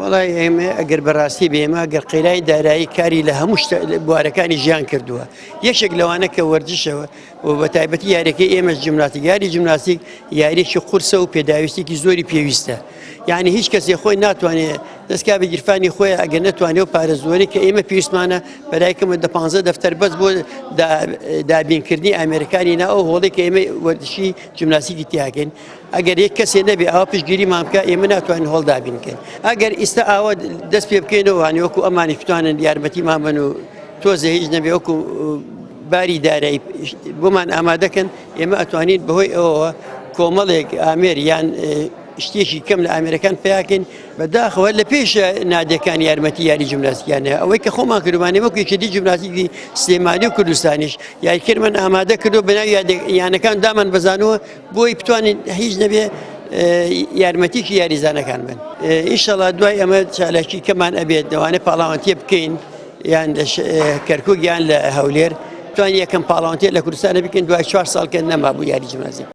وەڵای ئێمە ئەگەر بەڕاستی بێ ئێمە گەر قەیرانی دارایی کاری لە هەموو شتە بوارەکانی ژیان کردووە یەکێک لەوانە کە وەرزشەوە و بە تایبەتی یاریەکەی ئێمەش جیمناستیک یاری جیمناستیک یاریەکی قورسە و پێداویستێکی زۆری پێویستە یعنی هیچ کەسێ خۆی ناتوانێت دەستکا بە گیرفانی خۆی ئەگەر نەتوانێت و پارە زۆری کە ئێمە پێویستمانە بەلای کەمە دە 15 دەفتەر بەس بۆ دابینکردنی ئامێرەکانی نا ئەو هۆڵی کە ئێمە وەرزشی جیمناستیکی تیاکەین ئەگەر یەک کەسێ نەبێ ئاوا پشتگیریمان بکە ئێمە ناتوانین هۆڵ دابین بکەین ئەگەر ئیستا ئاوا دەست پێ بکەینەوە هەنی وەکو ئەمانی بتوانن یارمەتیمان بن و تۆزێ هیچ نەبێ وەکو باری دارایی بۆمان ئامادەکەن ئێمە ئەتوانین بەهۆی ئەوەوە کۆمەڵێک ئامێر یان شتێکی کەم لە ئامێرەکان پیاکەین. بەداخەوە لە پێش نادیەکان یارمەتی یاری جمناستیکیان هەیە ئەوەی کە خۆمان کردومانێ وەکو یەکێتی جمناستیکی سلێمانی و کوردستانیش یاریکردمان ئامادە کردو بەناو یانەکان دامان بەزانووە بۆی بتوانین هیچ نەبێ یارمەتیکی یاریزانەکان بن ئیشەڵا دوای ئەمە چالاکی کەمان ئەبێت دەوانێت پاڵاوانتیە بکەین یان لە کەرکک یان لە هەولێر توان یەکەم پاڵاوانتیە لە کوردستانە بکەین دوای چوار ساڵ کە نەما بوو یاری جمناستیک.